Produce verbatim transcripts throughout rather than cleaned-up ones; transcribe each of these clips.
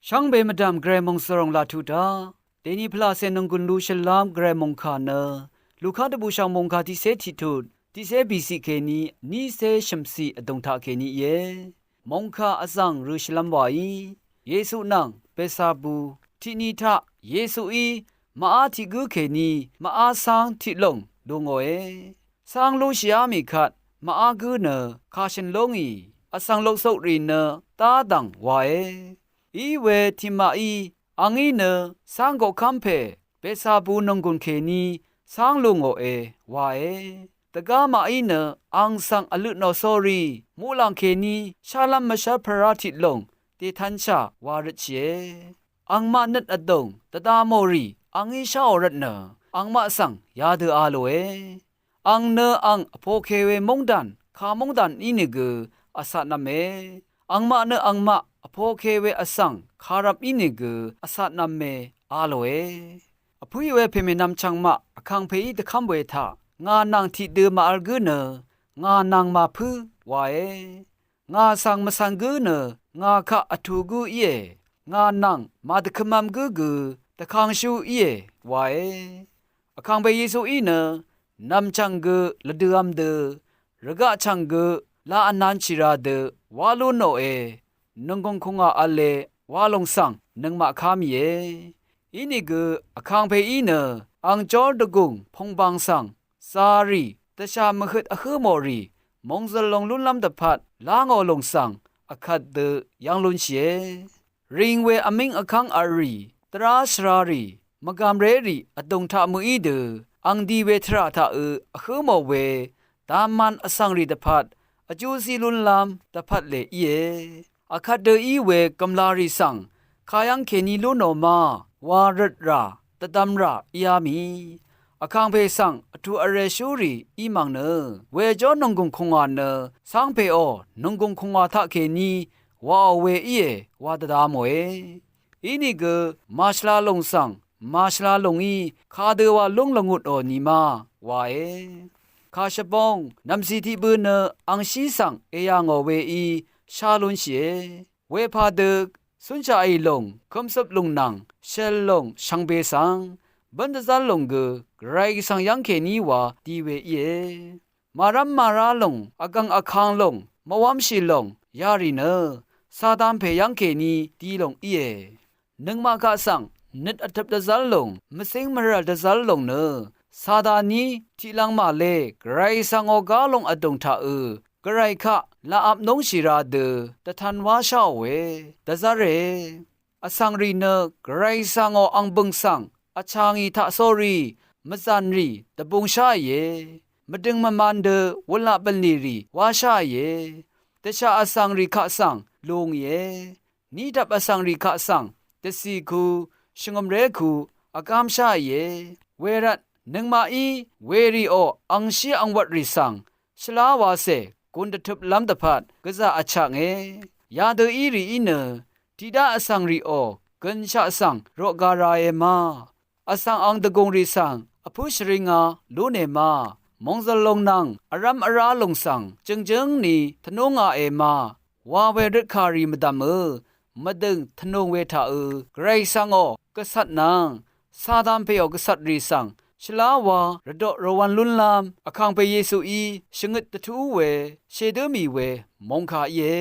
Shvngbe mvdv̀m Gvray mòngsvròng laq tuq taq, dèni pvlacè nònggùn lu shvlv́m Gvray mòngkà nø, Luka dvbùshv̀ng mòngkà tiqcé tiqtut, tiqcé bìciq kèní nícé shø̀mciq vdùng taq kèní íe. Mòngkà vzv̀ng rø shvlv́m wàí, Yesu nvng Betsabu tiqni taq Yesuí maqá tiq gǿ kèní maqá cáng tiq lòng lu ngòe. Cáng lúshìá mì kvt maqá gǿ nø kàshø̀n lóngì, vsvng loksokrì nø dá dv̀ng wae. Iwe tiqmaqí, angí nø cáng koqkv́m pè Betsabu nònggùn kèní cáng lu ngòe wae. Dvgá maqí nø ang svng vløtnò sórí muqlàng kèní shálv́m mvshv́lpvrá tiq lòng dètv̄nshà wa røtshìe. Angmaq nøt vdùng dvda mò rì angí sháò rvtnø, angmaq svng yadø a lòe. Ang nø ang vpoke we móngdàn kamóngdàn ínìgø vcatnv̄me. Angmaq nø angmaq vpoke we vsvng karvp ínìgø vcatnv̄me a lòe. Vpǿì we pèmènvm chvngmaq vkàngpèí dvkv́m we taq, ngà nvng tiqdø màvl gǿ nø ngà nvng màpǿ wae. Ngà svng mvcv̀n gǿ nø ngà kaq vtù gǿ íe. Ngà nvng màdvkømv̄m gǿ gø dvkangshú íe wae. Vkàngpè Yesuí nø nv̀mchv̀ng gø lvdøv̄m dø, rvgaq chv̀ng gø laq vnanshì ra dø wá lú nòe. Nònggùng kùngà v̄le wa lòng svng nøngmaq ká mìe. Inìgø vkàngpèí nø ang jól dvgùng pùngbang svng zārì dvshà mvhøt vhǿ mò rì mòngzø̀l lòng lúnlv́m dvpvt lá ngò lòng svng vkvt dø yv́ng lúnshìe. Ring we vmíng vkv́ng vtrì, dvrá shvrarì, mvgàmrérì vdùng taq mø̀í dø, angdi we tvrà taqø vhǿ mò we, daman vsvngrì dvpvt, vjúzí lúnlv́m dvpvt lè íe. Vkvt dø í we gv̀mlarì svng, kayv́ng kèní lú nò ma, wa røt rà, dvdvm rà íá mì. Vkàngpè svng vtù vrèshúrì í mv̀ng nø, wejó nònggùng kùngà nø, cáng pèò, nònggùng kùngà taqkèní, wàò we íe wa dvda mòe. Inìgø màshvla lòng svng màshvla lòngí kadø wa lúng lvngutò ni ma wae. Kàshvbóng nv̀mcì tiq bø nø angshí svng èyà ngò weí shá lúnshìe. Wepàdø cúnshaqì lòng, kømcøp lòng nvng shèl lòng shvngbe svng bǿn dvzv́r lòng gø Gvray svng yv́ng kèní wa di we íe. Màrv́m màrá lòng, vgv̀ng vkang lòng, mvwv́mshì lòng yarì nø Satan pè yv́ng kèní di lòng íe. Nøngmaq kaq svng nøt vtøp dvzv́r lòng, mvcíng mvrv̀l dvzv́r lòng nø Sataní tiqlvng màle Gvray svng ògá lòng vdùng taqø Gvray kaq laqap núngshì ra dø dvtan wásháòe. Dvzv́re, vsvngrì nø Gvray svngò ang bø̀ng svng vchà ngì taqsórí mvzànrì dvbungsháìe. Mvdøng mvman dø wulaq bv̀nlìrì wásháìe. Dvshà vsvngrì kaq svng lù ngìe. Ní dvp vsvngrì kaq svng dvcìku, shvngø̀mréku vgámsháìe. Wervt nøngmaqí werìò angshí angwvtrì svng shvlá wacè gùn dvtøplv́m dvpvt gvzà vchaknge. Yadø í rìí nø tiqdá vsvngrìò gønshaq svng roqga rae ma, vsvng ang dvgùngrì svng vpǿ shvringa lúne ma, mòngzø̀l lòng nvng vrv́m vrá lòng svng jø̀ngjǿng ni tvnúngae ma wa we røtkàrì mvdv̀mø mvdø̀ng tvnùng we taqø Gvray svngò gvcvt nvng Satan pèò gvcvtrì svng shvlá wa rvdoq rvwv̄n lúnlv́m Vkàngpè Yesuí shvngøt dvtú we shèdǿ mì we mòngkà íe.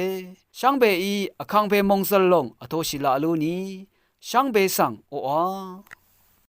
Shvngbeí Vkàngpè mòngzø̀l lòng vtōshì laq lú ni shvngbe svng oqà.